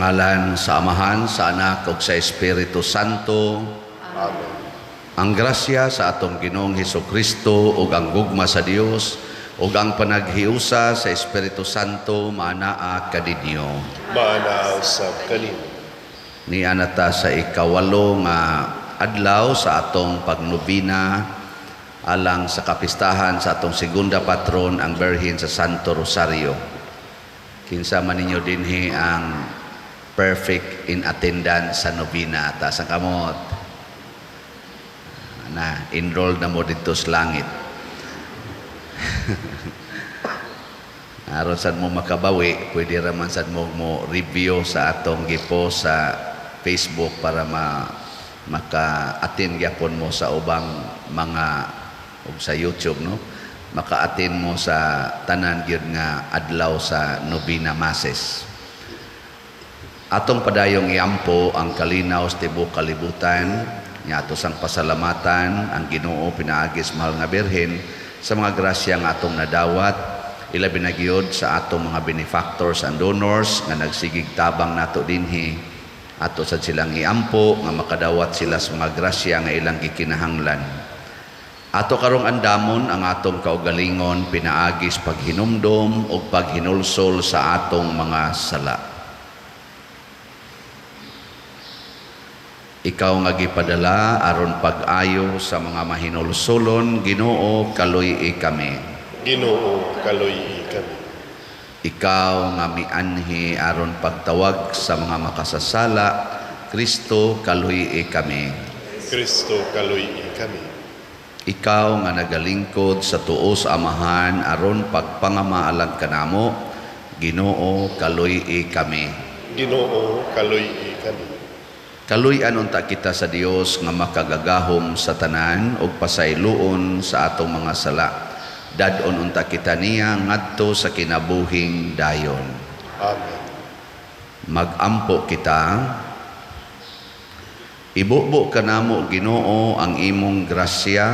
Sa ngalan sa Amahan, sa Anak ug sa Espiritu Santo. Amen. Ang grasya sa atong Ginoong Hesus Kristo ug ang gugma sa Dios ug ang panaghiusa sa Espiritu Santo maanaa kaninyo. Maanaa usab kanimo. Niana ta sa 8 nga adlaw sa atong pagnobina alang sa kapistahan sa atong segunda patron, ang Birhen sa Santo Rosario. Kinsa man ninyo dinhi ang perfect in attendance sa nobena? Taas ang kamot. Na enroll na mo dito sa langit. Aron sad mo makabawi, pwede ra man sad mo mo review sa atong gipost sa Facebook para maka-attend gyapon mo sa ubang mga ug sa YouTube, no? Maka-attend mo sa tanan gyud nga adlaw sa Novena Masses. Atong padayong iampo ang kalinaw sa tibuok kalibutan, nga ato sang pasalamatan ang Ginoo pinaagi sa mahal nga Birhen sa mga grasya nga atong nadawat, ilabi na gyud sa atong mga benefactors and donors nga nagsigig tabang nato dinhi. Ato sad silang iampo nga makadawat sila sa mga grasya nga ilang gikinahanglan. Ato karong andamon ang atong kaugalingon pinaagi sa paghinumdom ug paghinulsol sa atong mga sala. Ikaw nga gipadala aron pag-ayo sa mga mahinulsolon, Ginoo, kaluy-i kami. Ginoo, kaluy-i kami. Ikaw nga mianhi aron pagtawag sa mga makasasala, Kristo, kaluy-i kami. Kristo, kaluy-i kami. Ikaw nga nagalingkod sa tuo sa Amahan aron pagpangamaalang kanamo, Ginoo, kaluy-i kami. Ginoo, kaluy-i kami. Kaluy-an unta kita sa Dios nga makagagahom sa tanan ug pasayloon sa atong mga sala. Dad-on unta kita niya ngadto sa kinabuhing dayon. Amen. Magampo kita. Ibubo kanamo, Ginoo, ang imong grasya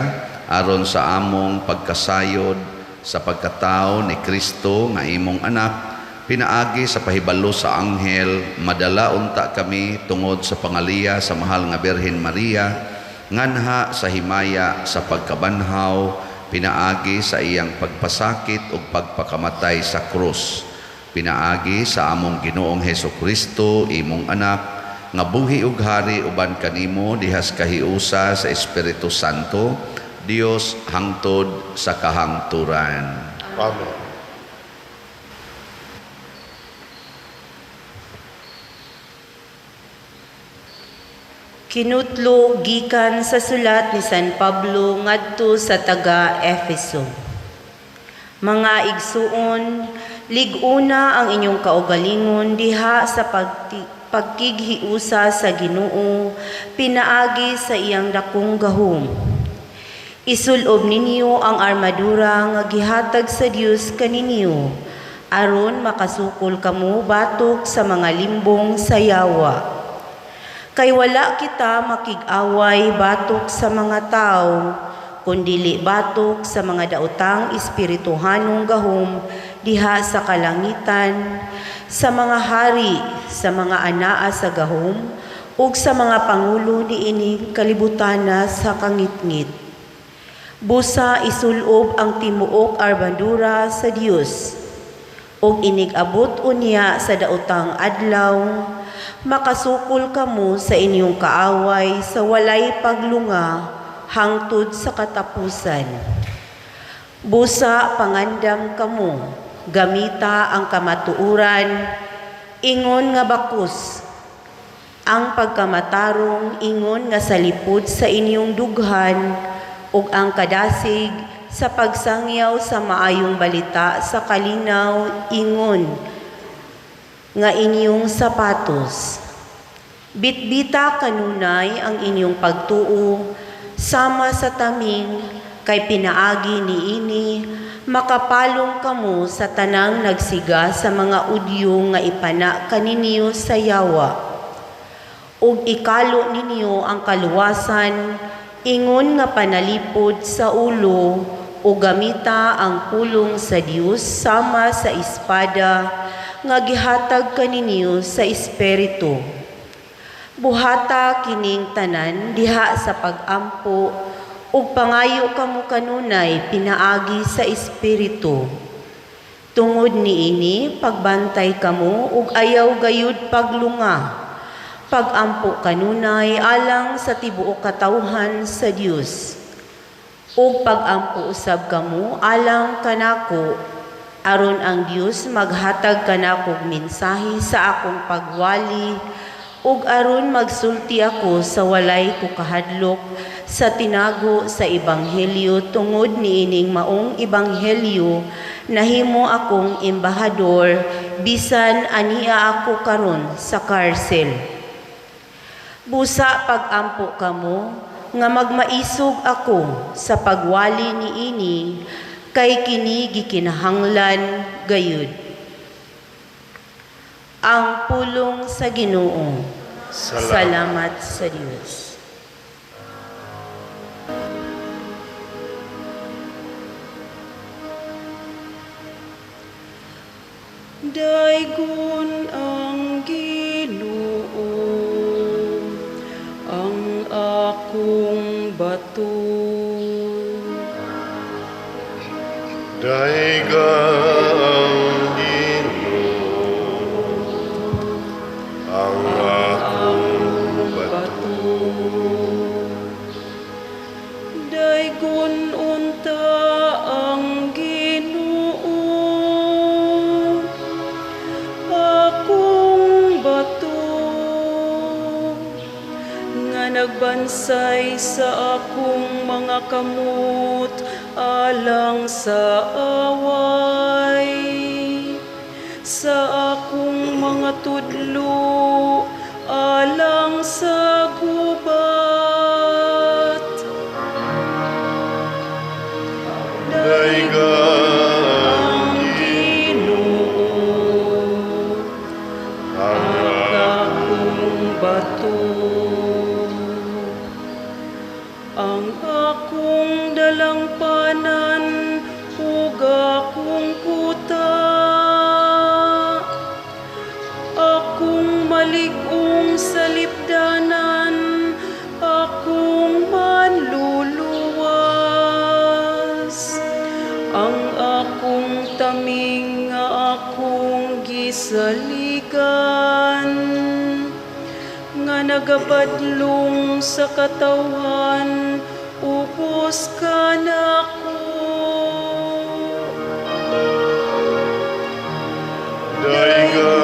aron sa among pagkasayod sa pagkatao ni Kristo nga imong anak, pinaagi sa pahibalo sa anghel, madala unta kami tungod sa pangaliya sa mahal nga Birhen Maria, nganha sa himaya sa pagkabanhaw, pinaagi sa iyang pagpasakit ug pagpakamatay sa krus, pinaagi sa among Ginoong Hesus Kristo, imong anak, nga buhi ug hari uban kanimo dihas kahiusa sa Espiritu Santo, Dios hangtod sa kahangturan. Amen. Kinutlo gikan sa sulat ni San Pablo ngadto sa taga Efeso. Mga igsuon, lig-una ang inyong kaugalingon diha sa pagkighiusa sa Ginoo pinaagi sa iyang dakong gahom. Isulob ninyo ang armadura nga gihatag sa Dios kaninyo aron makasukol kamo batok sa mga limbong sa yawa. Kay wala kita makig-away batok sa mga tao, kundili batok sa mga daotang espirituhanong gahom diha sa kalangitan, sa mga hari, sa mga anaa sa gahom, ug sa mga pangulo niining kalibutana sa kangitngit. Busa isulob ang timuok armadura sa Dios, ug inig-abot unya sa daotang adlaw, makasukol kamo sa inyong kaaway sa walay paglunga hangtod sa katapusan. Busa pangandam kamo, gamita ang kamatuoran, ingon nga bakus, ang pagkamatarong ingon nga salipod sa inyong dughan, ug ang kadasig sa pagsangyaw sa maayong balita sa kalinaw ingon nga inyong sapatos. Bitbita kanunay ang inyong pagtuo sama sa taming kay pinaagi niini makapalong kamo sa tanang nagsiga sa mga udyo nga ipana kaninyo sa yawa. Ug ikalo ninyo ang kaluwasan ingon nga panalipod sa ulo, o gamita ang pulong sa Dios sama sa espada nga gihatag kaninyo sa Espiritu. Buhata kining tanan diha sa pag-ampo ug pangayo kamo kanunay pinaagi sa Espiritu. Tungod niini pagbantay kamo ug ayaw gayud paglunga. Pagampo kanunay alang sa tibuok katawhan sa Dios. Ug pagampo usab kamo alang kanako aron ang Dios maghatag kanakog mensahe sa akong pagwali ug aron magsulti ako sa walay ko kahadlok sa tinago sa ebanghelyo. Tungod niining maong ebanghelyo nahimo akong embahador bisan ania ako karon sa karsel. Busa pagampo kamo nga magmaisog ako sa pagwali niini kay kini gikinahanglan gayud. Ang pulong sa Ginoo. Salamat. Salamat sa Dios. Daygon ang Ginoo, ang akong bato. Dayga ang Ginoo, ang akong bato. Daygon unta ang Ginoo, akong bato, nga nagbansay sa akong mga kamot alang sa away, sa akong mga tudlo alang sa gubat. Dayga Ang Ginoo, ang akong bato, ang akong dalangpanan ug akong kuta, akong malig-ong salipdanan, akong manluluwas, ang akong taming nga akong gisaligan, nga nagabadlong sa katawhan ubos kanako. Dayga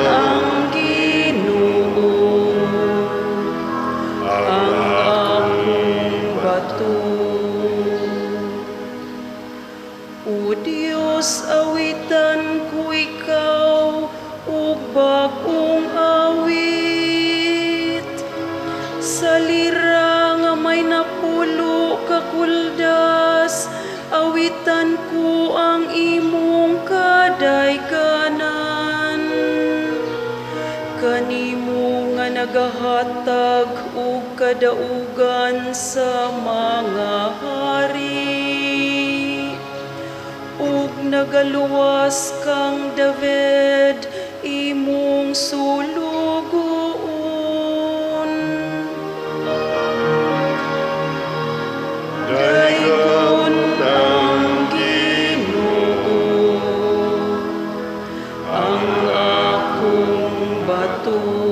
Ang Ginoo, ang ang akong akong bato. O Dios, awitan ko ikaw ug bag-ong awit. Sa lira nga may napulo ka kuldas, awitan ko ang imong kadayganan. Kanimo nga nagahatag og kadaugan sa mga hari, ug nagaluwas kang David imong sulugoon. Daygon ang Ginoo, ang akong bato.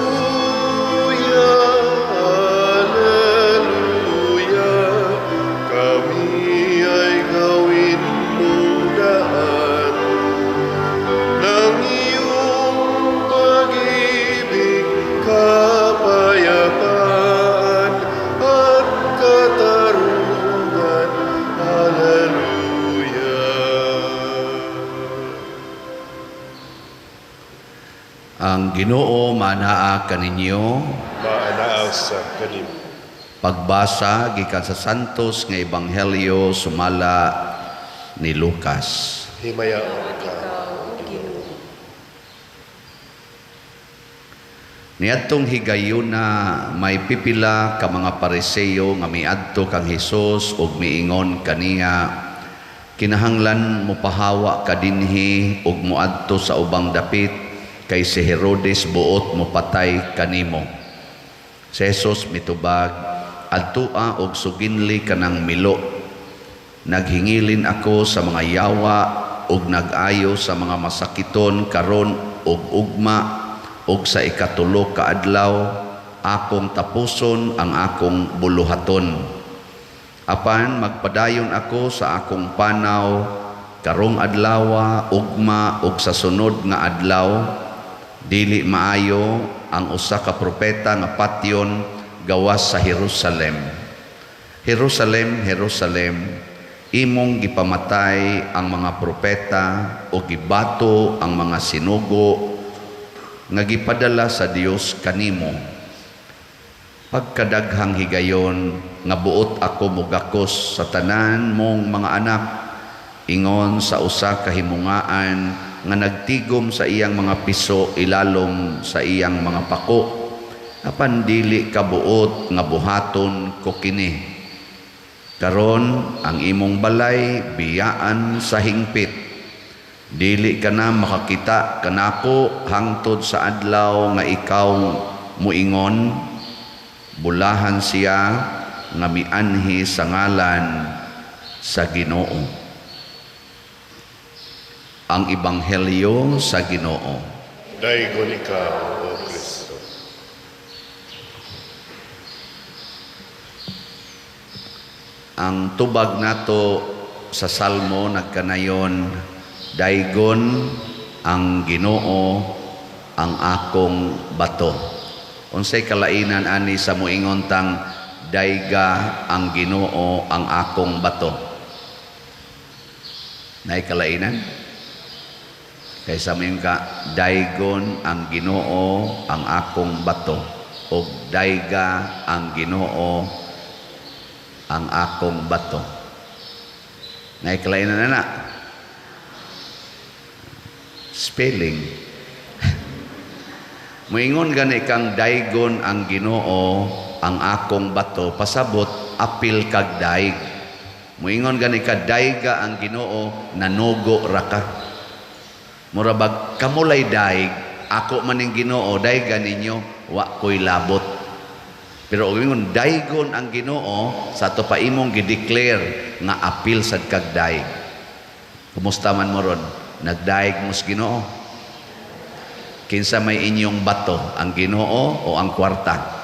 Alleluia, Alleluia, kami ay gawin mong daan ng iyong pag-ibig, kapayapaan at katarungan. Alleluia. Ang Ginoo manaa kaninyo. Maanaa sa kanimo. Pagbasa gikan sa Santos nga Ebanghelyo sumala ni Lucas. Himayaon ka, Ginoo. Niadtong higayuna, may pipila ka mga Pariseo nga miadto kang Hesus ug miingon kaniya, "Kinahanglan mopahawa ka dinhi ug moadto sa ubang dapit kay si Herodes buot mopatay kanimo." Si Jesus mitubag, "Adtoa og suginli kanang milo. Naghingilin ako sa mga yawa ug nag-ayo sa mga masakiton karon ug ugma, ug sa ikatulo ka adlaw akong tapuson ang akong buluhaton. Apan magpadayon ako sa akong panaw karong adlawa, ugma ug sa sunod nga adlaw. Dili maayo ang usa ka propeta nga patyon gawas sa Jerusalem. Jerusalem, Jerusalem, imong gipamatay ang mga propeta o gibato ang mga sinugo nga gipadala sa Dios kanimo. Pagkadaghang higayon nga buot ako mugakos sa tanan mong mga anak, ingon sa usa ka himungaan nga nagtigom sa iyang mga piso ilalom sa iyang mga pako, apan dili ka buot nga buhaton ko kini. Karon ang imong balay biyaan sa hingpit. Dili ka na makakita kanako hangtod sa adlaw nga ikaw muingon, 'Bulahan siya nga mianhi sa ngalan sa Ginoo.'" Ang Ebanghelyo sa Ginoo. Daygon ikaw, O Kristo. Ang tubag nato sa Salmo nagkanayon, "Daygon ang Ginoo ang akong bato." Unsay kalainan ani sa moingon tang "Dayga ang Ginoo ang akong bato"? Nay kalainan? Kaysa moingon ka "Daygon ang Ginoo ang akong bato" o "Dayga ang Ginoo ang akong bato." Nay kalainan na? Spelling. Moingon gani kang "Daygon ang Ginoo ang akong bato," pasabot apil kag daig. Moingon gani ka "Dayga ang Ginoo," nanugo ra ka. Mura bag kamulay daig, ako maning Ginoo, dayga ninyo, wa ko'y labot. Pero og ingon "Daygon ang Ginoo," sa ato pa imong gi-declare nga apil sad kag daig. Kumusta man mo ron? Nagdaig mo sa Ginoo? Kinsa may inyong bato, ang Ginoo o ang kwarta?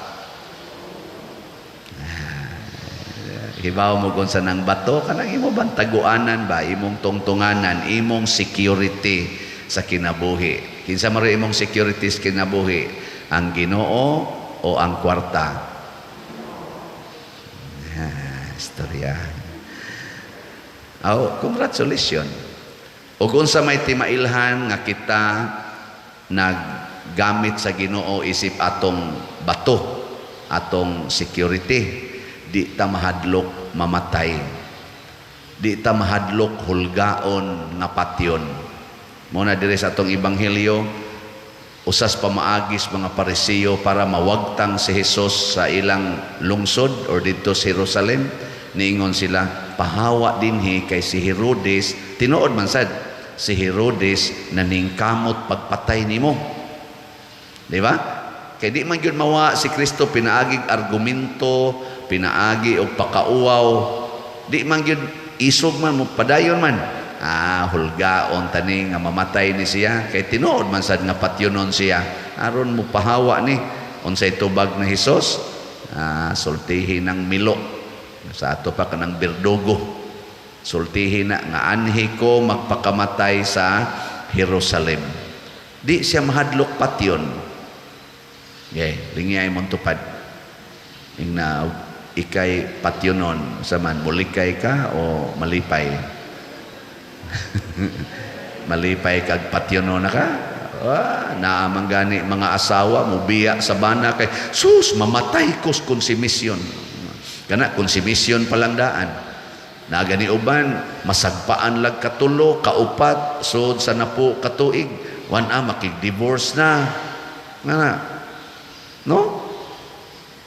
Hibaw mo kung saan ang bato, kanang imo bang taguanan ba, imong tungtunganan, imong security sa kinabuhi. Kinsa man imong security sa kinabuhi, ang Ginoo o ang kwarta? Istorya. Oh, congratulations. O kung sa may timailhan nga kita naggamit sa Ginoo isip atong bato, atong security, di ta mahadlok mamatay. Di ta mahadlok hulgaon nga patyon. Muna diri sa atong ebanghelyo, usas pamaagis mga Pariseo para mawagtang si Hesus sa ilang lungsod or didto sa Jerusalem, niingon sila, "Pahawa dinhi kay si Herodes," tinuod man sad, si Herodes naningkamot pagpatay nimo. Di ba? Kay di man gyud mawa si Kristo pinaagig argumento, pinaagi og pakauwaw. Di man gyud isog man mo padayon man. Hulgaon tani nga mamatay ni siya kay tinuod man sad nga patyonon siya. Aron mo pahawa ni, unsay tubag ni Hesus? Sultihi ng milo. Sa ato pa kanang berdugo. Sultihi na nga anhi ko magpakamatay sa Jerusalem. Di siya mahadlok patyon. Okay, lingiyay mong tupad. Ingna ikay patyonon sa man mulikay ka o malipay? Malipay kag patyonon na ka? Naamang gani mga asawa mubiya sa bana kay sus mamatay kos konsumisyon. Kana konsumisyon palang daan. Nagani uban masagpaan lag katulo, kaupat, sud sa napo katuig. Wan a makig-divorce na. Nga na. No?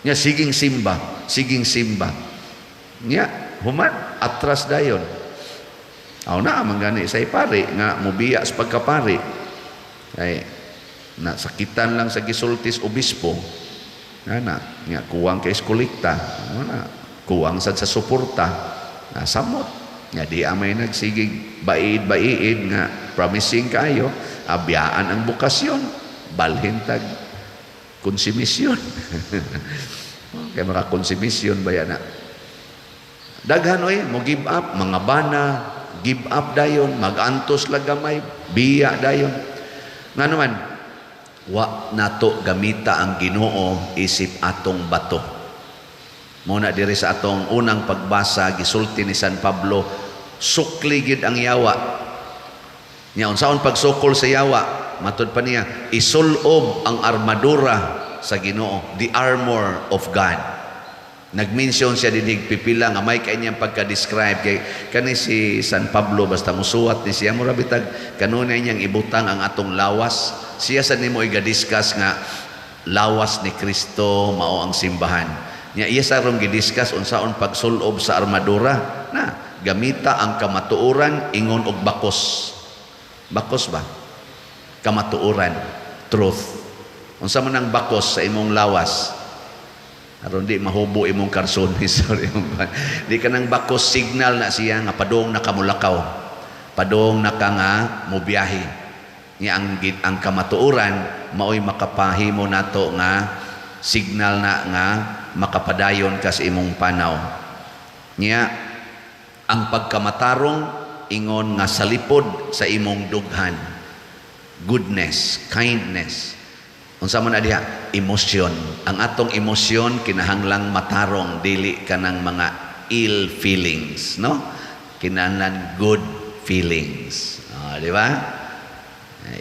Nya siging simba, siging simba. Nya human atras dayon. Aw na man gani say pari nga mobiya sa pagkapari. Kay na sakitan lang sa gisultis obispo. Ana, nya kuwang kay kolekta. Ana, kuwang sad sa suporta. Na samot. Nya di amay nagsigig baid-baiid nga promising kayo, abyaan ang bokasyon, balhin tag konsumisyon. Kay maka konsumisyon ba yan na? Daghan oy, mo give up, mga bana, give up dayon, magantos lang gamay, biya dayon. Nga naman, wa nato gamita ang Ginoo isip atong bato. Muna diri sa atong unang pagbasa gisulti ni San Pablo, sukli gid ang yawa. Nya unsaon pagsukol sa yawa? Matud pa niya, isulob ang armadura sa Ginoo, the armor of God. Nag-mention siya dinig pipila nga may kanyang pagka-describe kay kani si San Pablo, basta musuwat ni siya, mura bitag kanunay niyang ibutang ang atong lawas. Siya sa nimo iga-discuss nga lawas ni Kristo mao ang simbahan. Nya iya sa rong gidiscuss unsaon pagsulob sa armadura na gamita ang kamatuoran ingon og bakos. Bakos ba? Kamatuoran, truth. Unsa man ang bakos sa imong lawas? Aron di mahubo imong karsonis. Sorry, di ka nang bakos, signal na siya nga padung na kamulakaw. Padung na ka nga mobiyahe. Nga ang kamatuoran maoy makapahimo nato nga signal na nga makapadayon ka sa imong panaw. Nya ang pagkamatarong ingon nga salipod sa imong dughan. Goodness, kindness. Unsa man na diha? Emosyon. Ang atong emosyon kinahanglang matarong, dili kanang mga ill feelings, no? Kinahanglan good feelings. Oh, di ba?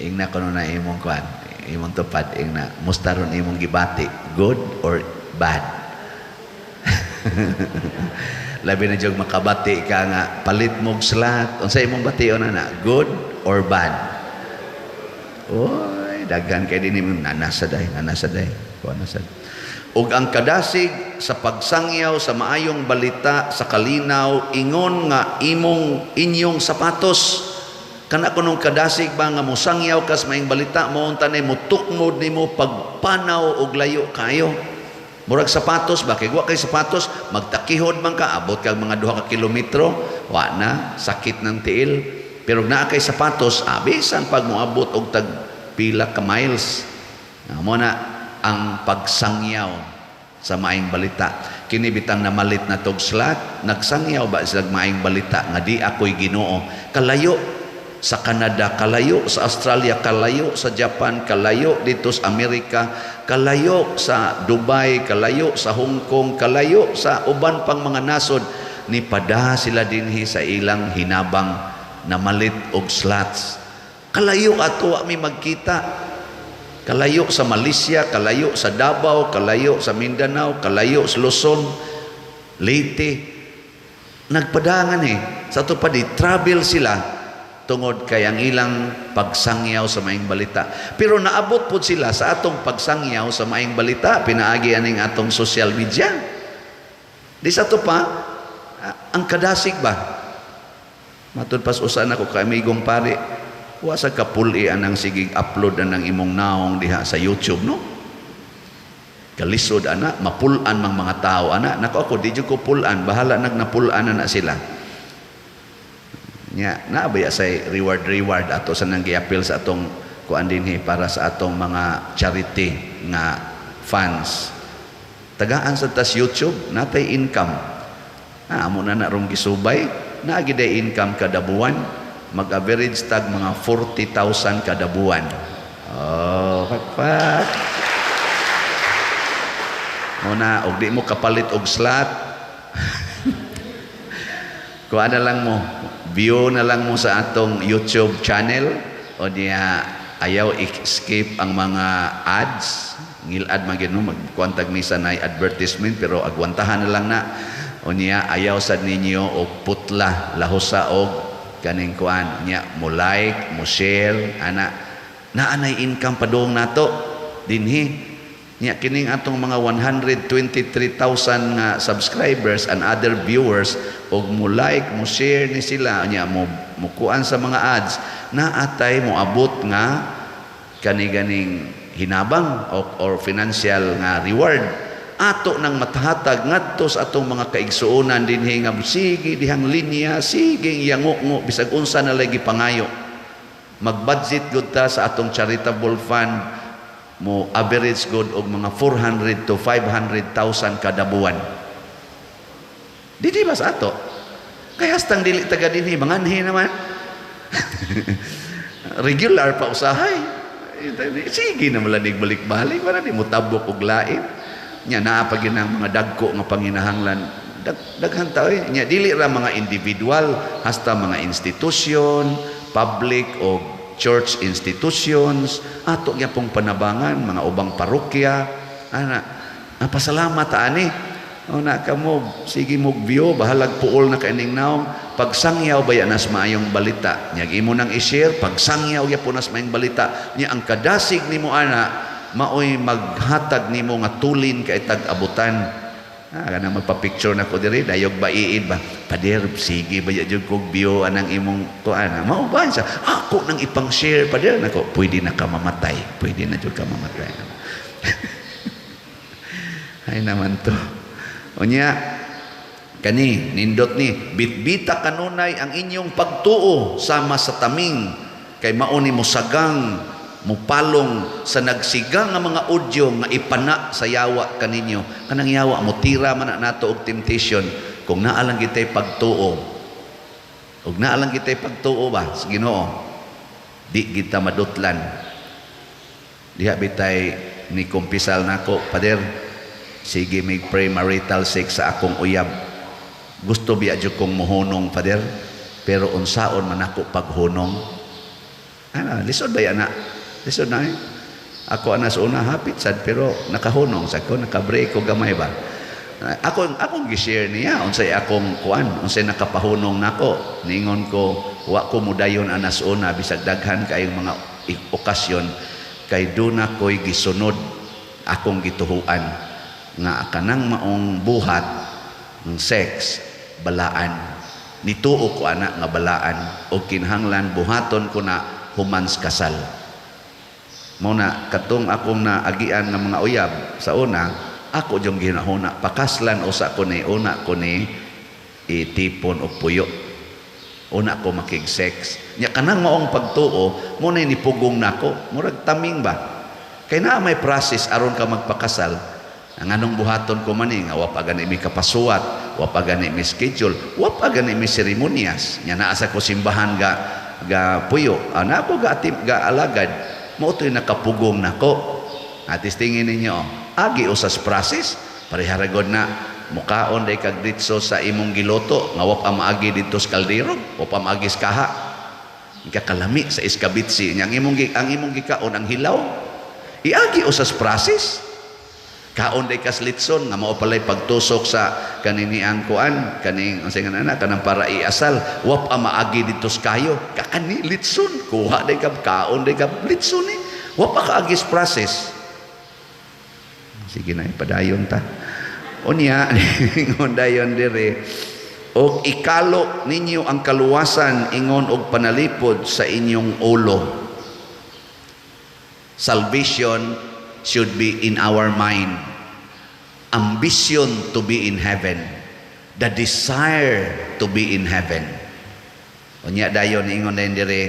Ingna kuno na imong kwan, imong tupad, ingna musta ron imong gibati, good or bad? Labi na jud makabati ka nga palit mog slot. Unsa imong bation ana? Good or bad? Oy, daghan kay dinhi nanasa day, nanasa day. Kuan na sad. Ug ang kadasig sa pagsangyaw sa maayong balita sa kalinaw ingon nga imong inyong sapatos. Kana kunong kadasig ba nga mosangyaw kas maayong balita mo unta nay mutukmod nimo pagpanaw og layo kayo. Murag sapatos ba kay wa kay sapatos magtakihod man ka, abot kag mga 2 ka kilometro, wa na sakit ng tiil. Pero naa kay sapatos, bisan pag moabot og tag pila ka miles. Mo na ang pagsangyaw sa maayong balita. Kini bitang namalit na tog slot, nagsangyaw ba sila maayong balita nga di ako'y Ginoo. Kalayo sa Canada, kalayo sa Australia, kalayo sa Japan, kalayo dito sa Amerika, kalayo sa Dubai, kalayo sa Hong Kong, kalayo sa uban pang mga nasod, ni pada sila dinhi sa ilang hinabang namalit og slots. Kalayo ato wa mi magkita. Kalayo sa Malaysia, kalayo sa Davao, kalayo sa Mindanao, kalayo sa Luzon, Leyte. Nagpadangan eh. Sa ato pa di, travel sila tungod kay ang ilang pagsangyaw sa maayong balita. Pero naabot pod sila sa atong pagsangyaw sa maayong balita, pinaagi aning atong social media. Di sa ato pa, ang kadasig ba? Matud pas usa na ko kaamigong pare, wa sa kapuli anang sigig upload anang imong naong diha sa YouTube, no? Kalisod ana, mapulan mang mga tao ana. Nako ako di jud ko pulan, bahala nag napulan na sila. Nya naa ba ya say reward reward ato sa nang giapil sa atong kuan dinhi para sa atong mga charity nga funds. Tagaan sa tas YouTube natay income. Na amo na na rong gisubay, naa giday income kada buwan, mag-average tag mga 40,000 kada buwan. Oh, pakpak. Muna, og di mo kapalit og slot. Kuha na lang mo, view na lang mo sa atong YouTube channel o diya ayaw i-skip ang mga ads. Ngilad man gyud no, magkuantag misa na advertisement pero agwantahan na lang na. O niya ayaw sad ninyo og putla lahusa og kaning kuan niya, mo like, mo share ana, naa nay income padung nato dinhi. Nya kining atong mga 123,000 nga subscribers and other viewers og mo like, mo share ni sila, nya mo mukuan sa mga ads, naatay mo abot nga kani ganing hinabang or financial nga reward ato nang matahatag ngadto sa atong mga kaigsuonan dinhi nga sige dihang linya, sige yango bisag unsa na lagi pangayo. Mag-budget gud ta sa atong charitable fund, mo average good og mga 400 to 500,000 kada buwan. Dili ba sa ato? Kay hastang dili taga dinhi, manganhi naman. Regular pa usahay. Sige na malanig balik-balik, wala ni motabok og lain. Nya naa pa gyud ang mga dagko nga panginahanglan. Daghan ta oy. Nya dili ra mga individual, hasta mga institusyon, public o church institutions, ato gyapong panabangan, mga ubang parokya, ana, pasalamat ani. O na kamo, sige mo view, bahalag puol na kaining naong, pagsangyaw baya nas maayong balita. Nya imo nang i-share, pagsangyaw gyapon nas maayong balita. Nya ang kadasig nimo ana, maoy maghatag nimo nga tulin kay tag-abutan. Kanang magpa-picture na ko diri, dayog baiid ba? Pader, sige ba jud kog view anang imong kuan. Mao ba siya? Ako nang ipang-share, pader nako, pwede na ka mamatay. Pwede na jud ka mamatay. Ay naman to. Unya kani nindot ni bitbita kanunay ang inyong pagtuo sama sa taming kay mao ni mosagang mupalong sa nagsigang nga mga udyo nga ipana sa yawa kaninyo. Kanang yawa motira man na nato og temptation kung naa lang kitay pagtuo. Og naa lang kitay pagtuo ba sa Ginoo, di kita madutlan. Diha bitay ni kumpisal nako, pader, sige mig premarital sex sa akong uyab. Gusto biya jud kong mohunong, pader, pero unsaon man ako paghunong? Ana, lisod ba yan na? Lisod na eh. Ako anas una hapit sad pero nakahunong sad ko, naka-break ko gamay ba. Ako akong gi-share niya unsay akong kuan, unsay nakapahunong nako. Ningon ko wa ko mudayon anas una bisag daghan kayong mga okasyon kay duna ko'y gisunod akong gituhuan nga kanang maong buhat ng sex balaan. Nituo ko ana nga balaan og kinahanglan buhaton ko na humans kasal. Mao na katong akong naagian nga mga uyab sa una, ako jung ginahuna pakaslan usa ko ni una ko ni itipon og puyo. Una ko makig-sex. Nya kanang maong pagtuo mo na nipugong nako, murag taming ba. Kay naa may process aron ka magpakasal. Ang anong buhaton ko man ni nga wa pa gani mi kapasuwat, wa pa gani mi schedule, wa pa gani mi seremonyas. Nya naa sa ko simbahan ga ga puyo, ana ko ga atim, ga alagad. Mao to'y nakapugong nako. Atis tingin ninyo, agi usas process, parehara god na mukaon day kag ditso sa imong giluto nga wa pa maagi didto sa kaldero, wa pa maagi sa kaha. Kakalami sa iskabitsi nya ang imong gikaon ang hilaw. Iagi usas process. Kaon day kas litson nga mao palay pagtusok sa kaniniang kuan kaning unsay nga ana kanang para iasal, wa pa maagi didto sa kayo. Kakani litson kuha day ka kaon day ka litson ni. Wa pa kaagis process. Sige na padayon ta. Unya ingon dayon dire og ikalo ninyo ang kaluwasan ingon og panalipod sa inyong ulo. Salvation should be in our mind. Ambition to be in heaven. The desire to be in heaven. Unya dayon ingon dayon dire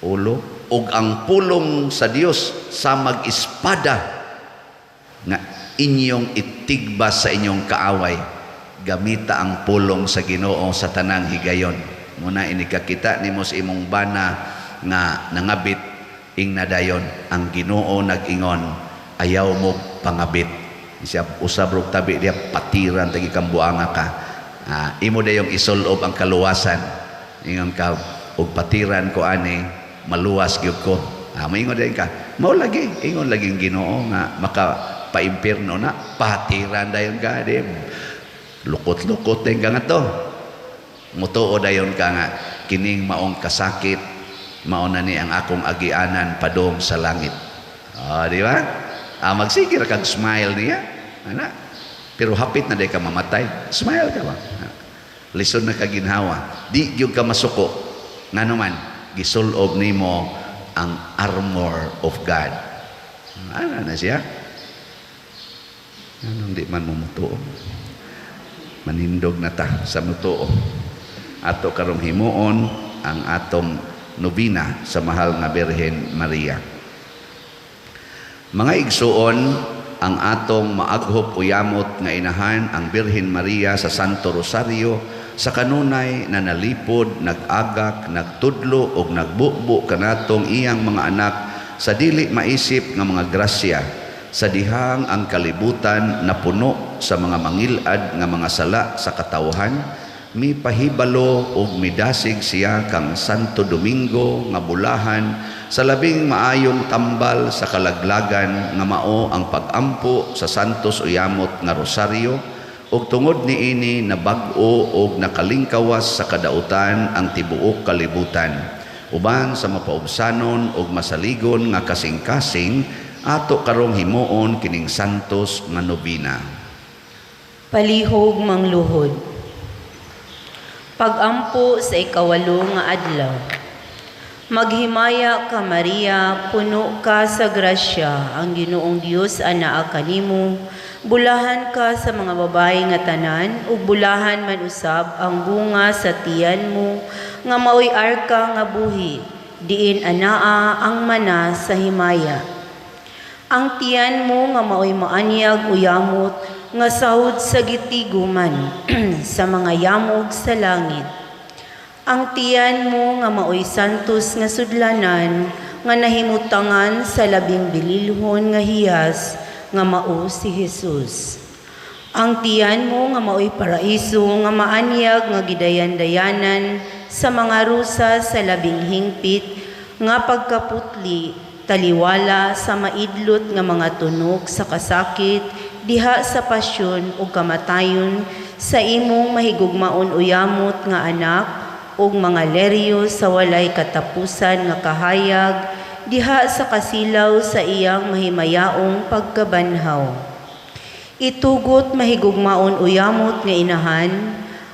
ulo og ang pulong sa Dios sa mag-espada nga inyong itigba sa inyong kaaway. Gamita ang pulong sa Ginoo sa tanang higayon. Muna inikakita nimo sa imong bana nga nangabit ing nadayon ang Ginoo nag-ingon ayaw mo pangabit. Siya usab rog tabi diya patiran tagi kambuanga ka. Imo dayong isulob ang kaluwasan. Ingon ka og patiran ko ani maluwas gyud ko. Moingon dayon ka. Mao lagi ingon lagi ang Ginoo nga maka paimpierno na patiran dayon ka di lukot-lukot din ka nga to. Mutuo dayon ka nga kining maong kasakit mao na ni ang akong agianan padung sa langit. Ah, di ba? Ah, magsige ra kag smile niya. Ana. Pero hapit na day ka mamatay. Smile ka ba? Lisod na ka ginhawa. Di gyud ka masuko. Ngano man, gisulob nimo ang armor of God. Ana na siya. Anong di man mo mutuo? Manindog na ta sa mutuo. Ato karong himuon ang atong nobina sa mahal nga Birhen Maria. Mga igsuon, ang atong maaghop o yamot nga inahan ang Birhen Maria sa Santo Rosario sa kanunay na nalipod, nag-agak, nagtudlo og nagbubo kanatong iyang mga anak sa dili maisip nga mga grasya sa dihang ang kalibutan napuno sa mga mangilad nga mga sala sa katawhan, mipahibalo og midasig siya kang Santo Domingo nga bulahan sa labing maayong tambal sa kalaglagan nga mao ang pag-ampo sa Santos Uyamot nga Rosaryo, ug tungod niini nabag-o og nakalingkawas sa kadautan ang tibuok kalibutan. Uban sa mapaubsanon og masaligon nga kasing-kasing, ato karong himuon kining Santos nga nobina. Palihog mangluhod. Pag-ampo sa 8 nga adlaw. Maghimaya ka, Maria, puno ka sa grasya, ang Ginoong Dios anaa kanimo. Bulahan ka sa mga babae nga tanan, ug bulahan man usab ang bunga sa tiyan mo, nga maoy arka nga buhi, diin anaa ang mana sa himaya. Ang tiyan mo nga maoy maanyag uyamot, nga sahod sa gitiguman, sa mga yamog sa langit. Ang tiyan mo nga maoy santos nga sudlanan, nga nahimutangan sa labing bililhon nga hiyas, nga mao si Jesus. Ang tiyan mo nga maoy paraiso nga maanyag nga gidayan-dayanan sa mga rusa sa labing hingpit nga pagkaputli, taliwala sa maidlot nga mga tunok sa kasakit, diha sa pasyon ug kamatayon sa imong mahigugmaon uyamot nga anak ug mga leryo sa walay katapusan nga kahayag, diha sa kasilaw sa iyang mahimayaong pagkabanhaw. Itugot mahigugmaon uyamot nga inahan,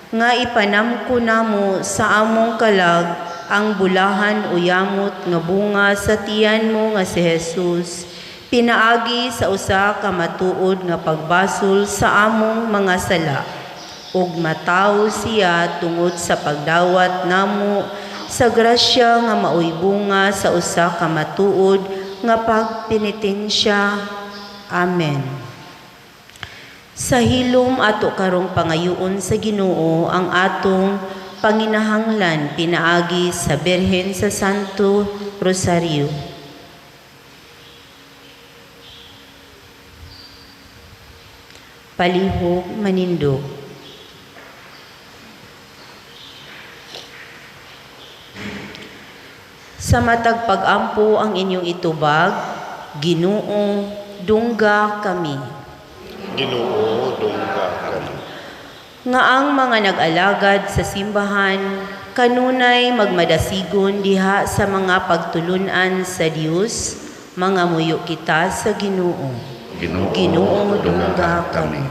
nga ipanamko namo sa among kalag ang bulahan uyamot nga bunga sa tiyan mo nga si Jesus, pinaagi sa usa ka matuod nga pagbasol sa among mga sala, ug matawo siya tungod sa pagdawat namo sa grasya nga maoy bunga sa usa ka matuod nga pagpenitensya. Amen. Sa hilom ato karong pangayuon sa Ginoo ang atong panginahanglan pinaagi sa Birhen sa Santo Rosario. Palihog manindog. Sa matag pag-ampo ang inyong itubag, Ginoo, dungga kami. Ginoo, dungga kami. Nga ang mga nag-alagad sa simbahan, kanunay magmadasigon diha sa mga pagtulunan sa Dios, mga muyo kita sa Ginoo. Ginoo, Ginoo, dungga kami.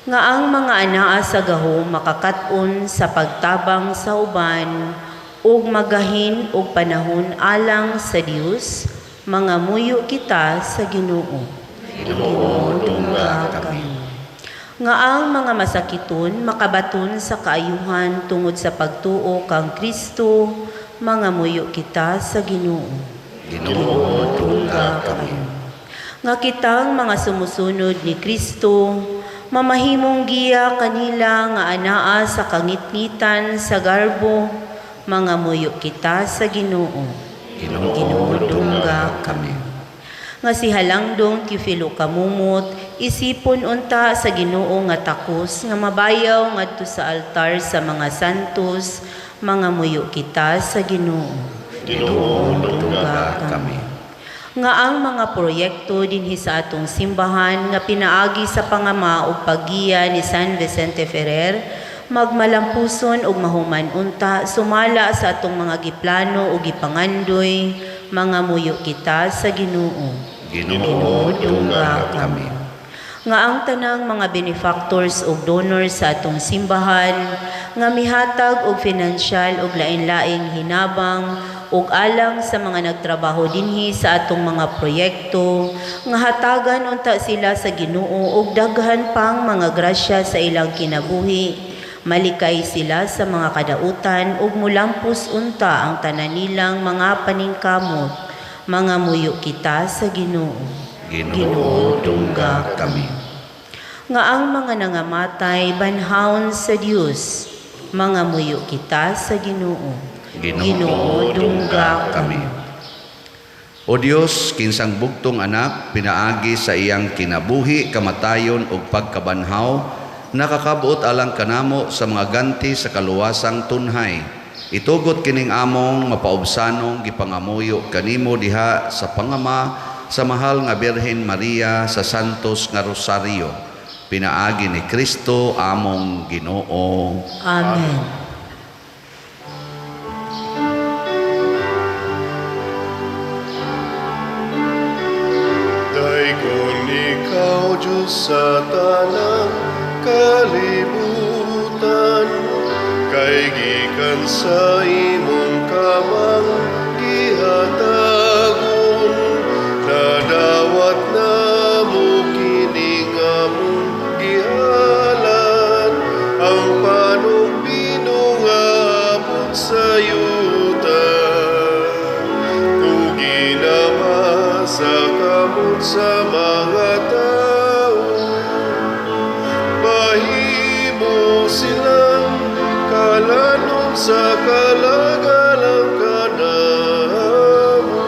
Nga ang mga anaa sa gahom makakat-on sa pagtabang sa uban, ug magahin og panahon alang sa Dios, mga muyo kita sa Ginoo. Ginoo, dungga kami. Nga ang mga masakiton makabaton sa kaayuhan tungod sa pagtuo kang Kristo, mga muyo kita sa Ginoo. Ginoo, dungga kami. Nga kitang mga sumusunod ni Kristo, mamahimong giya kanila nga anaa sa kangitngitan sa garbo, mga muyo kita sa Ginoo. Ginoo, dungga kami. Nga si Halangdong Teofilo Camomot, isipon unta sa Ginoo nga takos nga mabayaw ngadto sa altar sa mga santos, mga muyo kita sa Ginoo. Ginoo, dungga kami. Nga ang mga proyekto dinhi sa atong simbahan nga pinaagi sa pangama ug paggiya ni San Vicente Ferrer, magmalampuson ug mahuman unta sumala sa atong mga giplano ug gipangandoy, mga muyo kita sa Ginoo. Ginoo, dungga kami. Nga ang tanang mga benefactors ug donors sa atong simbahan nga mihatag og financial ug lain-laing hinabang ug alang sa mga nagtrabaho dinhi sa atong mga proyekto, nga hatagan unta sila sa Ginoo og daghan pang mga grasya sa ilang kinabuhi, malikay sila sa mga kadautan ug mulampos unta ang tanan nilang mga paningkamot. Mga muyo kita sa Ginoo. Ginoo, dungga kami. Nga ang mga nangamatay banhawon sa Dios. Mga muyo kita sa Ginoo. Ginoo, dungga kami. O Dios, kinsang bugtong anak pinaagi sa iyang kinabuhi, kamatayon ug pagkabanhaw, nakakabuot alang kanamo sa mga ganti sa kaluwasang tunhay. Itugot kining among mapaubsanong gipangamuyo kanimo diha sa pangama sa mahal nga Birhen Maria sa Santos nga Rosario. Pinaagi ni Kristo among Ginoo. Amen. Daygon ikaw, Diyos, sa tanang kalibutan, kay gikan sa imong kamang gihatagon, nadawat namo kining among gihalan, ang panugbino nga abot sa yuta. Ug ginama sa kamot sa mga tao, mahimo silang kalanon sa kalagalang kanamo.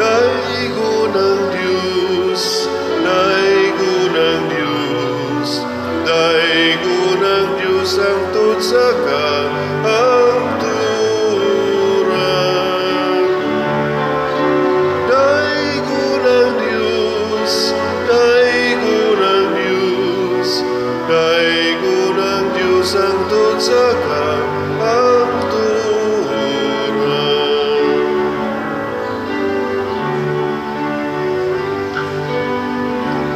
Daigo ng Diyos, daigo ng Diyos, daigo ng Diyos ang tutsaka ang turan. Daigo ng Diyos, daigo ng Diyos, daigo ng Diyos ang tutsaka ang turan.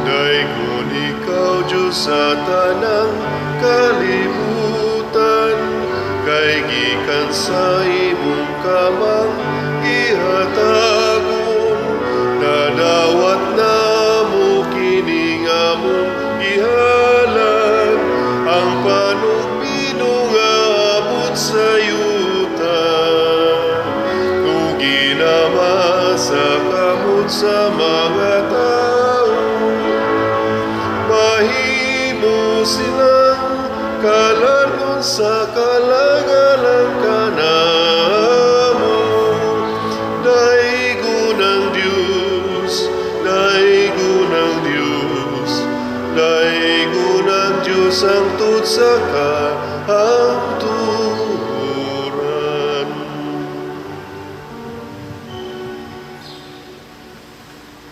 Daigon ikaw, Diyos, sa tanang kalibutan, kay gikan sa imong kamang gihatagon, nadawat namo kining among gihalan, ang panugbino nga abot sa yuta. Ug ginama sa kamot sa mga tao, mahimo silang kalanon sa kalagalang kanamo. Daigo ng Diyos, daigo ng Diyos, daigo ng Diyos ang tutsaka ang turan.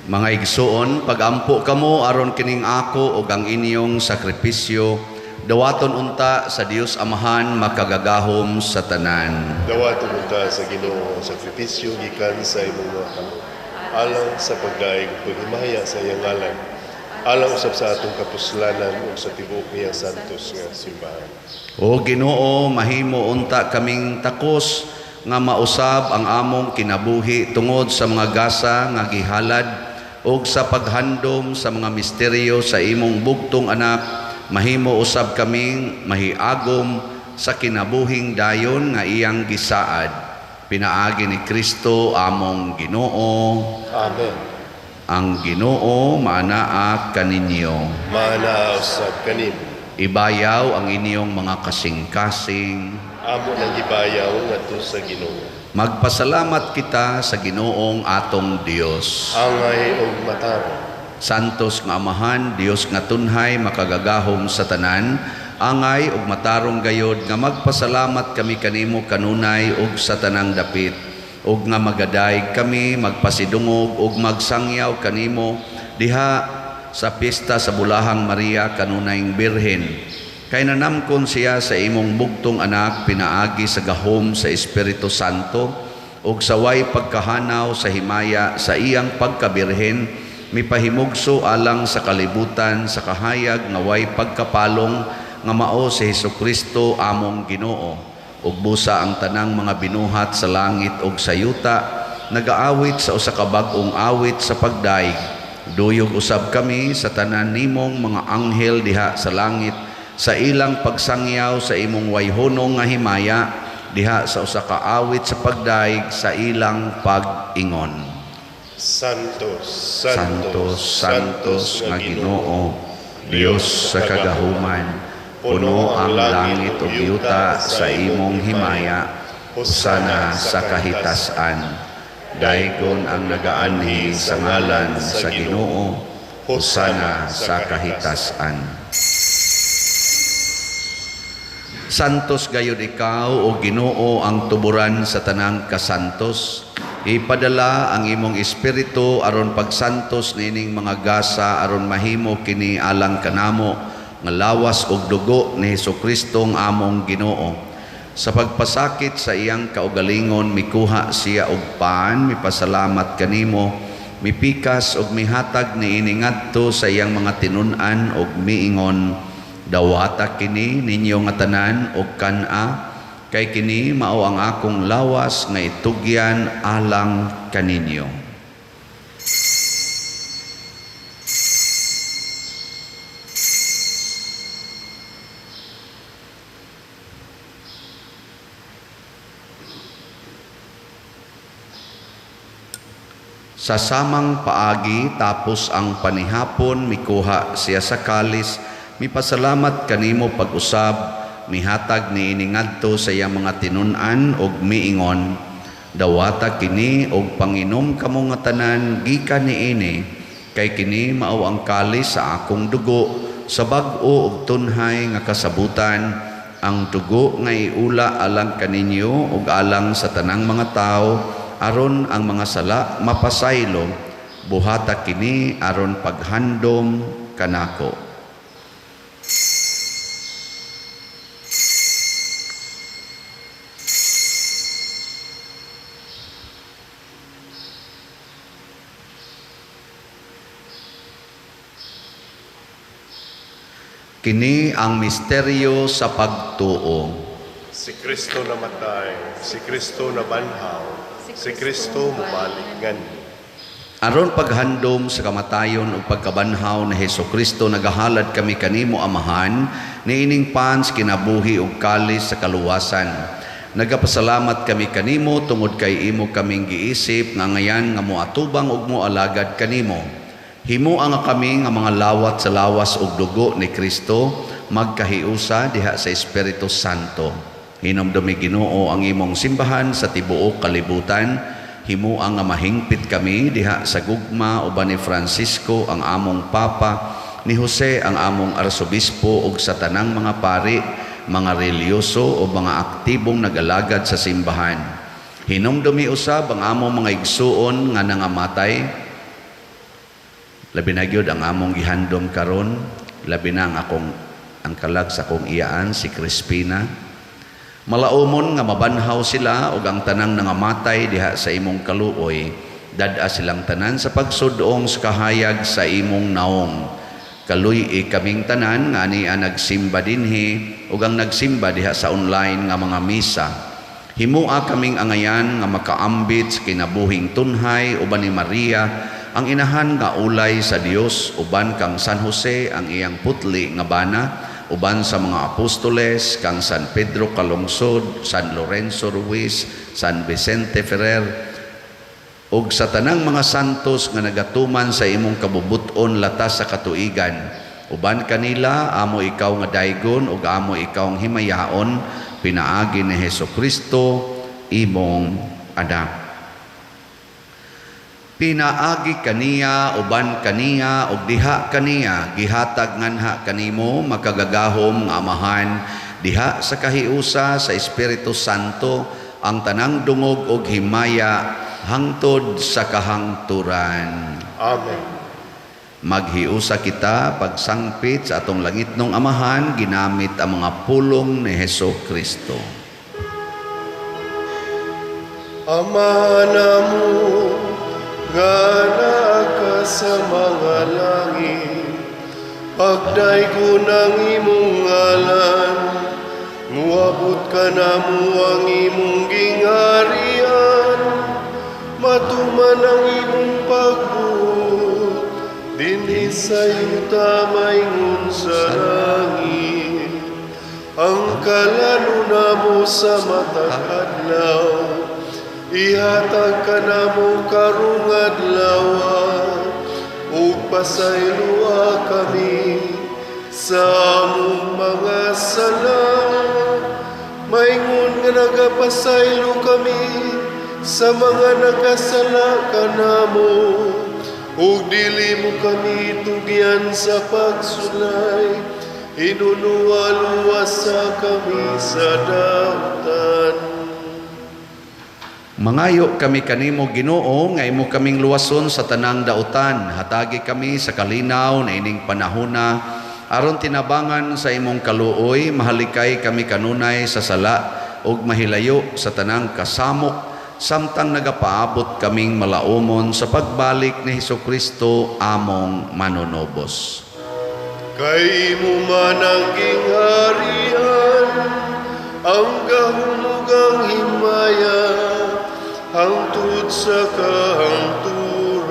Mga igsuon, pagampo kamo aron kining ako ug ang inyong sakripisyo, dawaton unta sa Dios Amahan makagagahom sa tanan. Dawaton unta sa Ginoo ang sakripisyo gikan sa imong mga kamot, alang sa pagdaig ug paghimaya sa iyang ngalan, alang usab sa atong kapuslanan ug sa tibuok niyang santos nga simbahan. O Ginoo, mahimo unta kaming takos nga mausab ang among kinabuhi tungod sa mga gasa nga gihalad ug sa paghandom sa mga misteryo sa imong bugtong anak, mahimo usab kaming mahiagom sa kinabuhing dayon nga iyang gisaad. Pinaagi ni Kristo among Ginoo. Amen. Ang Ginoo maanaa kaninyo. Maanaa usab kanimo. Ibayaw ang inyong mga kasing-kasing. Amo nang gibayaw ngadto sa Ginoo. Magpasalamat kita sa Ginoong atong Dios. Angay og matarong. Santos nga Amahan, Dios nga tunhay, makagagahom sa tanan, angay og matarong gayod nga magpasalamat kami kanimo kanunay og sa tanang dapit, og nga magadayeg kami magpasidungog og magsangyaw kanimo diha sa pista sa Bulahang Maria kanunayng Birhen. Kay nanamkon siya sa imong bugtong anak pinaagi sa gahom sa Espiritu Santo, Ug sa way pagkahanaw sa himaya sa iyang pagkabirhen, mipahimugso alang sa kalibutan sa kahayag nga way pagkapalong nga mao si Hesukristo among Ginoo. Ug busa ang tanang mga binuhat sa langit ug sa yuta nagaawit sa usa ka bag-ong awit sa pagdaig. Duyog usab kami sa tanan nimong mga anghel diha sa langit sa ilang pagsangyaw sa imong wayhunong nga himaya diha sa usa ka awit sa pagdaig sa ilang pag-ingon. Santo, Santo, Santo, Santos nga Ginoo, Dios sa kagahuman, puno ang langit ug yuta sa imong himaya, hosana sa kahitasan. Daygon ang nagaanhi sa ngalan sa Ginoo, hosana sa kahitasan. Santos gayud ikaw o Ginoo ang tuburan sa tanang kasantos. Ipadala ang imong espiritu aron pagsantos niining mga gasa aron mahimo kini alang kanamo nga lawas ug dugo ni Hesukristo ang among Ginoo. Sa pagpasakit sa iyang kaugalingon mikuha siya og pan, mipasalamat kanimo, mipikas ug mihatag niini ngadto sa iyang mga tinun-an ug miingon, dawata kini ninyo nga tanan og kan-a, kay kini mao ang akong lawas nga itugyan alang kaninyo. Sa samang paagi tapos ang panihapon mikuha siya sa kalis, mipasalamat kanimo pag-usab, mihatag niini ngadto sa iyang mga tinun-an og miingon, dawata kini og panginom kamo nga tanan gikan niini, kay kini mao ang kalis sa akong dugo sa bag-o og tunhay nga kasabutan, ang dugo nga iula alang kaninyo ug alang sa tanang mga tawo aron ang mga sala mapasaylo. Buhata kini aron paghandom kanako. Kini ang misteryo sa pagtuo. Si Kristo namatay, si Kristo nabanhaw, si Kristo mubalik nganhi. Aron paghandom sa kamatayon ug pagkabanhaw ni Hesukristo, nagahalad kami kanimo Amahan niining pans kinabuhi ug kalis sa kaluwasan. Nagapasalamat kami kanimo tungod kay imo kaming giisip nga ngayan nga moatubang ug moalagad kanimo. Himoa nga kami nga mga lawat sa lawas ug dugo ni Kristo magkahiusa diha sa Espiritu Santo. Hinumdumi Ginoo ang imong simbahan sa tibuok kalibutan. Himoa nga mahingpit kami diha sa gugma uban ni Francisco ang among Papa, ni Jose ang among Arsobispo ug sa tanang mga pari, mga reliyoso o mga aktibong nag-alagad sa simbahan. Hinumdumi usab ang among mga igsuon nga nangamatay. Labi na gyud ang among gihandom karon, labi na ang akong ang kalag sa akong iyaan si Crispina. Malaumon nga mabanhaw sila ug ang tanang nangamatay diha sa imong kaluoy, dad-a silang tanan sa pagsudong sa kahayag sa imong naong. Kaluy-i kaming tanan nga ania nagsimba dinhi ug ang nagsimba diha sa online nga mga misa. Himoa kaming angayan nga makaambit sa kinabuhing tunhay uban ni Maria ang inahan nga ulay sa Dios, uban kang San Jose ang iyang putli nga bana, uban sa mga apostoles kang San Pedro Calungsod, San Lorenzo Ruiz, San Vicente Ferrer, ug sa tanang mga santos nga nagatuman sa imong kabubut-on latas sa katuigan. Uban kanila amo ikaw nga daygon ug amo ikaw ang himayaon, pinaagi ni Hesukristo imong anak. Pinaagi kaniya, uban kaniya, ug diha kaniya, gihatag nganha kanimo makagagahom nga Amahan, diha sa kahiusa sa Espiritu Santo, ang tanang dungog ug himaya hangtod sa kahangturan. Amen. Maghiusa kita pagsangpit sa atong langitnong Amahan, ginamit ang mga pulong ni Hesus Kristo. Ama namo nga naa ka sa mga langit, pagdaygon ang imong ngalan, muabot kanamo ang imong gingharian, matuman ang imong pagbuot, dinhi sa yuta maingon sa langit. Ang kalan-on namo sa matag adlaw, ihatag kanamo karong adlaw, ug pasayloa kami sa among mga sala, maingon nga nagapasaylo kami sa mga nakasala kanamo, ug dili mo kami tugyan sa pagsulay, hinunoa luwasa kami sa dautan. Mangayo kami kanimo, Ginoo, nga imo kaming luwason sa tanang dautan. Hatagi kami sa kalinaw na ining panahona aron tinabangan sa imong kaluoy, mahalikay kami kanunay sa sala ug mahilayo sa tanang kasamok samtang nagapaabot kaming malaumon sa pagbalik ni Hesukristo among manunubos. Kay imo man ang gingharian, ang gahom ug ang himaya, hangtod sa kahangturan.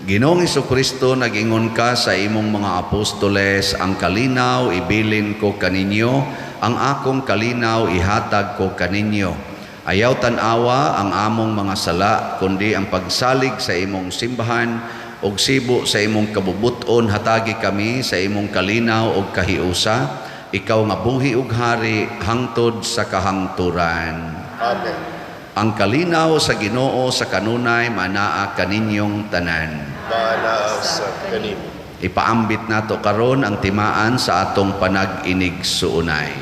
Ginoong Hesukristo, nag-ingon ka sa imong mga apostoles, ang kalinaw ibilin ko kaninyo, ang akong kalinaw ihatag ko kaninyo. Ayaw tan-awa ang among mga sala, kundi ang pagsalig sa imong simbahan ug sibo sa imong kabubut-on, hatagi kami sa imong kalinaw ug kahiusa. Ikaw nga buhi ug hari hangtod sa kahangturan. Amen. Ang kalinaw sa Ginoo sa kanunay manaa kaninyong tanan. Maanaa sa kanimo. Ipaambit nato karon ang timaan sa atong panag-inig suunay.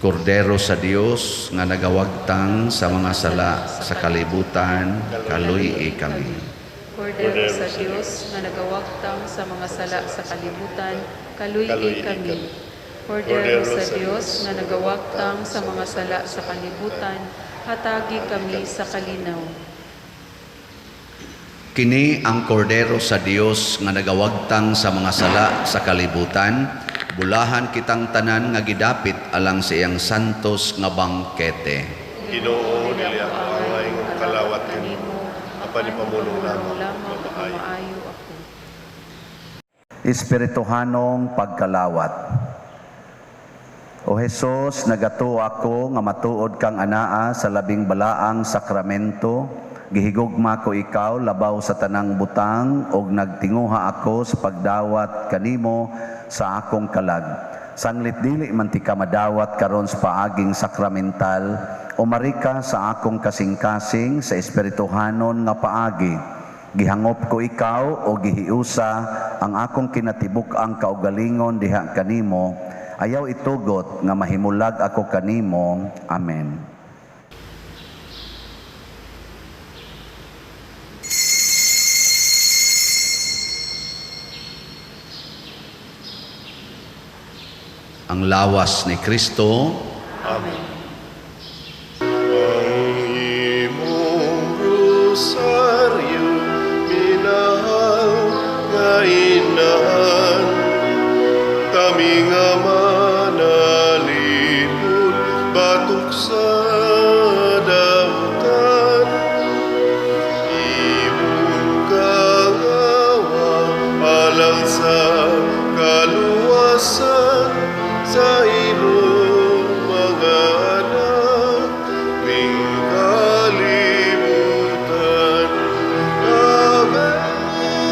Kordero sa Dios nga nagawagtang sa mga sala sa kalibutan, kaluy-i kami. Kordero sa Dios nga nagawagtang sa mga sala sa kalibutan, kaluy-i kami. Kordero sa Dios nga nagawagtang sa mga sala sa kalibutan, hatagi kami sa kalinaw. Kini ang kordero sa Dios nga nagawagtang sa mga sala sa kalibutan, bulahan kitang tanan nga gidapit alang sa iyang santos nga bangkete. Ginoo, dili ako angay nga kalawat kanimo, apan ipamulong lamang nga maayo. Maayo ako. Espirituhanong pagkalawat. O Hesus, nagatuo ako nga matuod kang anaa sa labing balaang sakramento. Gihigugma ko ikaw labaw sa tanang butang ug nagtinguha ako sa pagdawat kanimo sa akong kalag. Sanglit dili man ti ka madawat karon sa paaging sakramental, umari ka sa akong kasing-kasing sa espirituhanon nga paagi. Gihangop ko ikaw o gihiusa ang akong kinatibuk-ang kaugalingon diha kanimo. Ayaw itugot nga mahimulag ako kanimo. Amen. Ang lawas ni Kristo. Amen. Ang imong rosaryo, minahal nga inahan, kami nga manalipod, batok sa dautan. Imong kangawa, alang sa kaluwasan, sa imong mga anak, ning kalibutan. Ave,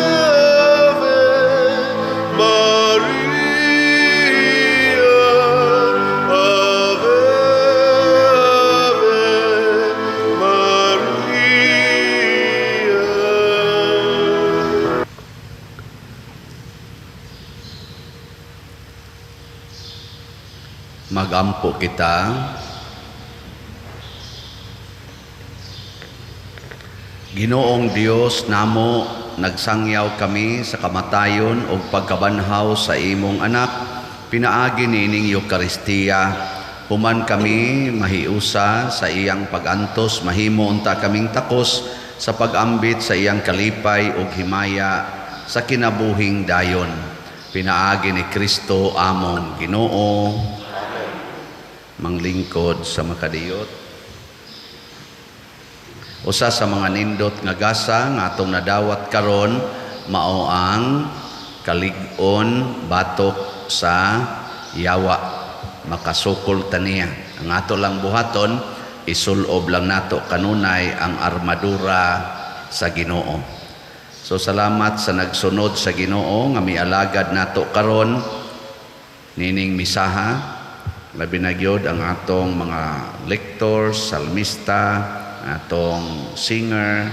Ave, Maria, Ave, Ave, Maria. Magampo kita. Ginoong Dios namo, nagsangyaw kami sa kamatayon ug pagkabanhaw sa imong anak. Pinaagi niining Eukaristiya, human kami mahiusa sa iyang pagantos, mahimo unta kaming takos sa pag-ambit sa iyang kalipay ug himaya sa kinabuhing dayon. Pinaagi ni Kristo among Ginoo. Manglingkod sa makadiyot. Usa sa mga nindot nga gasa nga atong nadawat karon mao ang kalig-on batok sa yawa, makasukol taniya. Ang ato lang buhaton, isulob lang nato kanunay ang armadura sa Ginoo. So salamat sa nagsunod sa Ginoo nga mialagad nato karon nining misaha. Labi na gyud ang atong mga lectors, salmista, atong singer,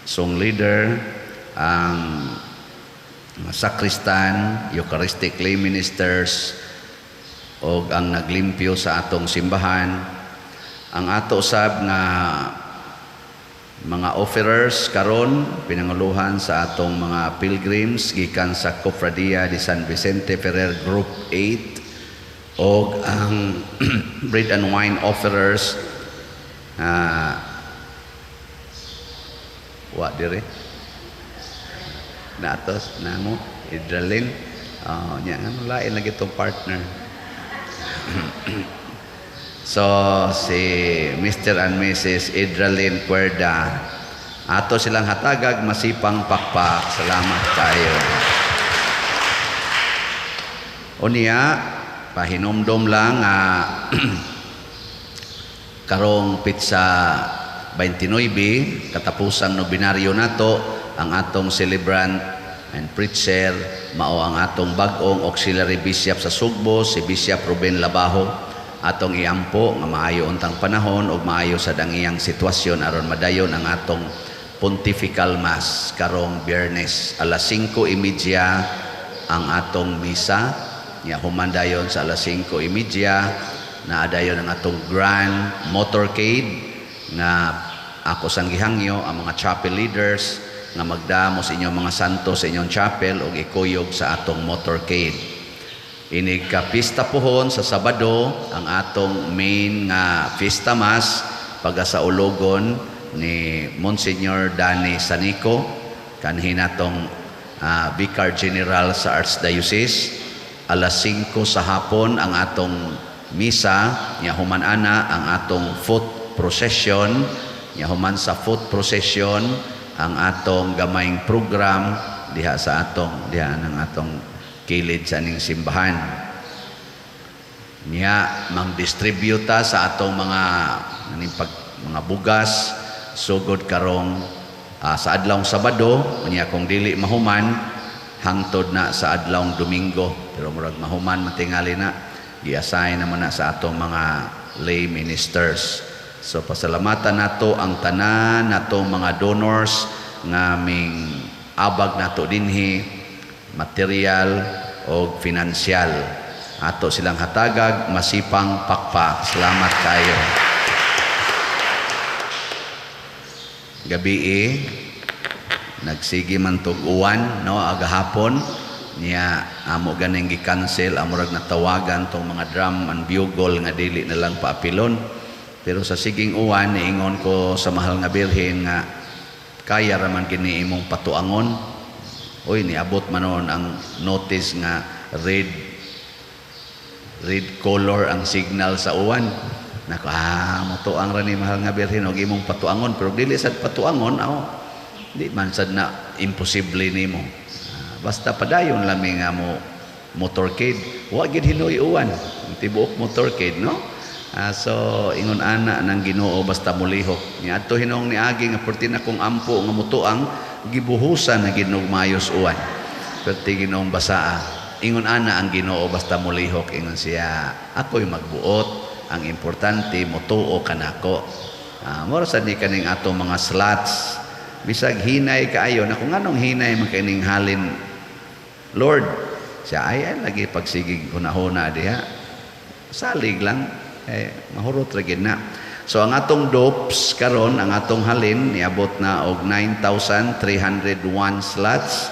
song leader, ang mga sakristan, Eucharistic lay ministers, o ang naglimpyo sa atong simbahan. Ang ato sab nga mga offerers karon, pinanguluhan sa atong mga pilgrims gikan sa Cofradia de San Vicente Ferrer Group 8, og ang bread and wine offerers, wa dire natos namo Idralin, oh nya, ano, lain lagi itong partner. So si Mr. and Mrs. Idralin Cuerda, ato silang hatagag masipang pakpak. Salamat kayo. Unya, pahinumdom lang nga karong petsa 29, katapusang nobinaryo nato, ang atong celebrant and preacher mao ang atong bag-ong auxiliary bishop sa Sugbo, si Bishop Ruben Labajo. Atong iampo nga maayo untang panahon ug maayo sad ang iyang sitwasyon aron madayon ang atong pontifical mass karong Biyernes, alas 5:30 ang atong misa. Nya human dayon sa alas 5:30, naa dayon ang atong grand motorcade nga ako sang gihangyo ang mga chapel leaders nga magdamo sa inyong mga santo sa inyong chapel ug ikuyog sa atong motorcade. Inig ka pista pohon sa Sabado, ang atong main nga fiesta mass pagasaulugon ni Monsignor Danny Sanico, kanhi natong Vicar General sa Archdiocese. Alas 5 sa hapon ang atong misa, nya human ana ang atong foot procession, nya human sa foot procession ang atong gamayng program diha sa atong diha ng atong kilid sa ning simbahan. Niya mang-distribute ta sa atong mga aning pag, mga bugas sugod karong sa adlawng Sabado, unya kung dili mahuman, hangtod na sa adlawng Domingo, pero murag mahuman matingali na, gi-assign naman na sa atong mga lay ministers. So pasalamatan nato ang tanan natong mga donors nga ming abag nato dinhi, material o finansyal. Ato silang hatagag masipang pakpak. Salamat kayo. Gabi nagsige man tog uwan, no, agahapon. Niya amo ganing gi-cancel, amo rag natawagan tong mga drum and bugle nga dili na lang paapilon. Pero sa siging uwan, niingon ko sa mahal nga Birhen nga kaya ra man kini imong patuangon. Uy, niabot man noon ang notice nga red red color ang signal sa uwan. Nako, motuang ra ni mahal nga Birhen og imong patuangon, pero dili sad patuangon, aw di man sad na imposible nimo. Basta padayon lami nga mo motorcade, wa gid hinoy uwan, tibuok motorcade, no? So ingon ana ng Ginoo, basta mulihok. Niadto hinong niagi nga perti na kong ampo nga mutuang, gibuhusan na gid og mayos uwan. Perti Ginoong basaa. Ingon ana ang Ginoo, basta mulihok, ingon siya, ako'y magbuot, ang importante motuo kanako. Mora sad ni kaning atong mga slots. Bisag hinay kaayo na kung anong hinay man kining halin, Lord, siya ay lagi pagsigig hunahuna diha. Salig lang, mahurot ra gid na. So ang atong dopes karon, ang atong halin niabot na og 9,301 slots.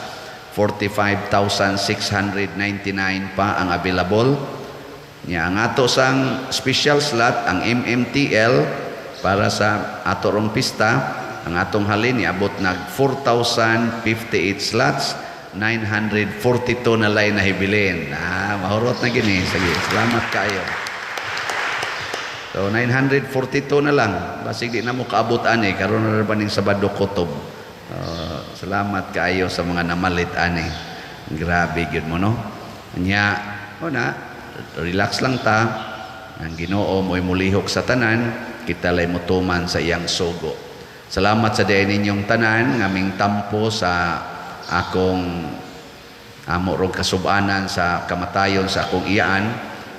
45,699 pa ang available. Nya ang ato sang special slot, ang MMTL para sa ato rong pista, ang atong halin niabot nag 4,058 slots, 942 na lay nahibilin. Ah, mahurot na gini. Sige, salamat kaayo. So 942 na lang. Basig di na mo kaabot ani karon na ba ning Sabado kutob. Salamat kaayo sa mga namalit ani. Grabe gyud mo, no. Nya, o na, relax lang ta. Ang Ginoo mo'y mulihok sa tanan, kita lay motuman sa iyang sugo. Salamat sa diay ninyong tanan ngaming tampo sa akong amo rong kasubanan sa kamatayon sa akong iyaan.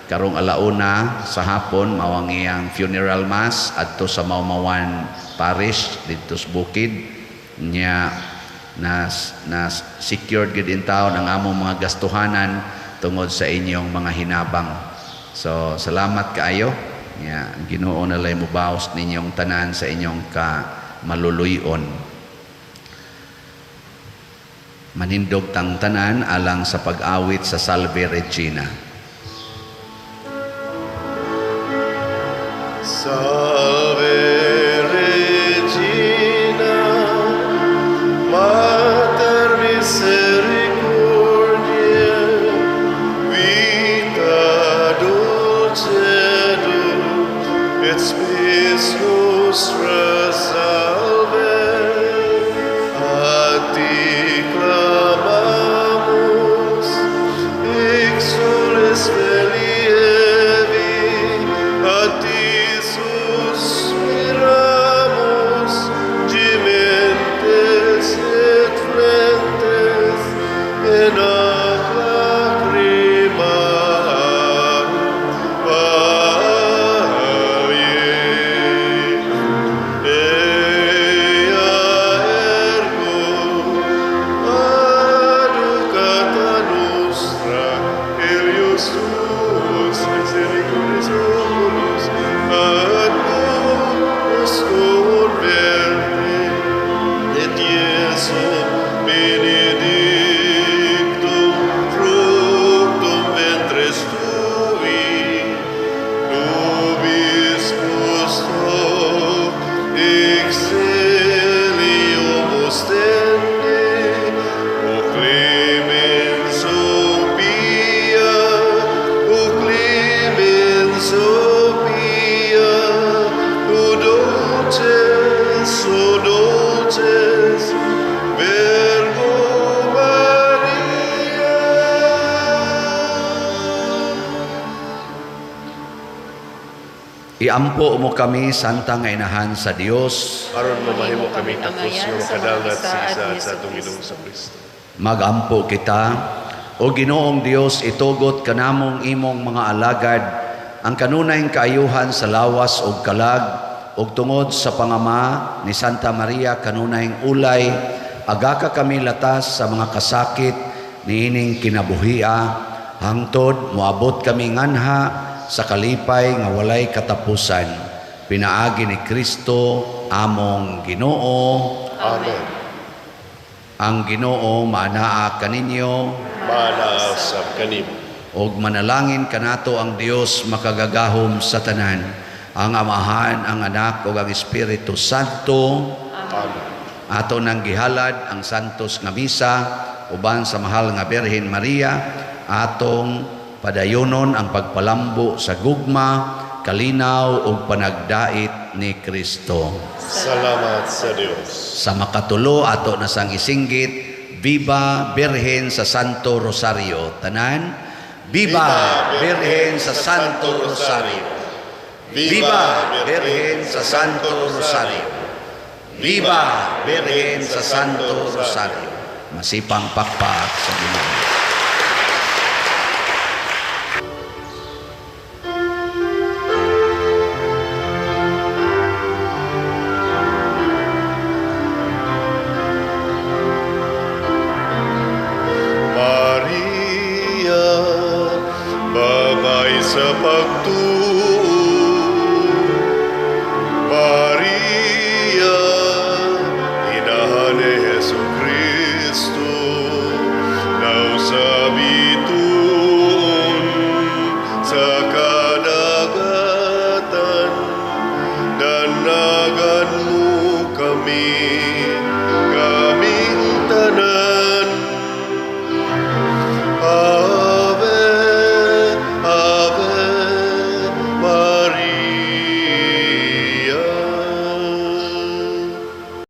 Karong alauna sa hapon mao ang iyang funeral mass adto sa Maumawan Parish didto sa Bukid. Nya na na secured gid in town ang among mga gastuhanan tungod sa inyong mga hinabang. So salamat kaayo. Nya ang Ginoo na lay mobaos ninyong tanan sa inyong ka maluluy-on. Manindog tang tanan alang sa pag-awit sa Salve Regina. Salve Regina, Mater misericordiae, vita dulcedo, et spes nostra salve. A ti clamamus, exules filii Evi, a ti suspiramus, gementes et flentes, in hac lacrimarum. Amen. Ea ergo, advocata nostra, filios tuos, misericordes oculos, ad nos converte, et Iesum benedictum fructum ventris tui, nobis post hoc exilium ostende, o clemens, O pia, o clemens, O pia, o dulces, Virgo Maria. Iampo mo kami, Santa nga Inahan sa Dios. Aron mamahimo kami takos nga Angayan sa mga makadangat sa saad gisaad ni sa atong Jesucristo. Ginoong sa Kristo. Magampo kita. O Ginoong Dios, itugot kanamong imong mga alagad ang kanunayng kaayuhan sa lawas ug kalag ug tungod sa pangama ni Santa Maria kanunayng ulay, agaka kami latas sa mga kasakit niining kinabuhia hangtod moabot kami nganha sa kalipay nga walay katapusan, pinaagi ni Kristo among Ginoo. Amen. Ang Ginoo maanaa kaninyo. Maanaa sab kanimo. Og manalangin kanato ang Dios makagagahom sa tanan, ang Amahan, ang Anak ug ang Espiritu Santo. Amen. Ato nang gihalad ang santos nga misa uban sa mahal nga Birhen Maria, atong padayonon ang pagpalambo sa gugma, kalinaw ug panagdait ni Kristo. Salamat sa Dios. Sa makatulo ato na sang isinggit, Viva Birhen sa Santo Rosario. Tanan, Viva Birhen sa Santo Rosario. Viva Birhen sa Santo Rosario. Viva Birhen sa Santo Rosario. Masipang pakpak sa Ginoo. Maria, babae sa pagtuo,